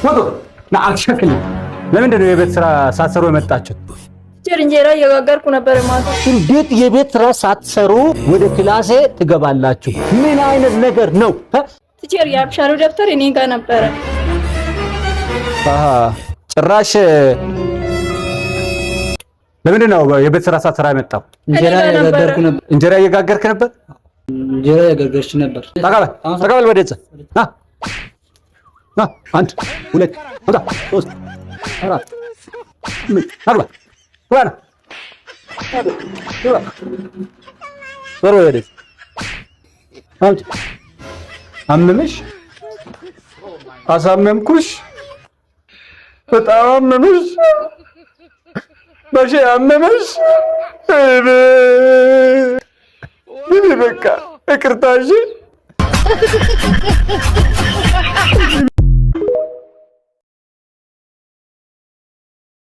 ውጡ። ና አልሸክልም። ለምንድን ነው የቤት ስራ ሳትሰሩ የመጣችሁት? Teacher፣ እንጀራ እየጋገርኩ ነበር ማታ። እንዴት የቤት ስራ ሳትሰሩ ወደ ክላሴ ትገባላችሁ? ምን አይነት ነገር ነው? Teacher፣ የአብሻሩ ደብተር እኔ ጋር ነበረ። አሃ፣ ጭራሽ። ለምንድን ነው የቤት ስራ ሳትሰራ የመጣው? እንጀራ እኔ ጋር እየጋገርኩ ነበር። እንጀራ እየጋገርክ ነበር? እንጀራ እየጋገርች ነበር። ተቀበል፣ ተቀበል፣ ወደዛ ና ና። አንድ፣ ሁለት፣ ሶስት፣ አራት፣ አምስት፣ አግባ፣ ግባ፣ ና ግባ፣ ዞር በል ወደዚህ። አምጪ። አመመሽ? አሳመምኩሽ? በጣም አመመሽ? መቼ አመመሽ? ምን በቃ ይቅርታ እሺ።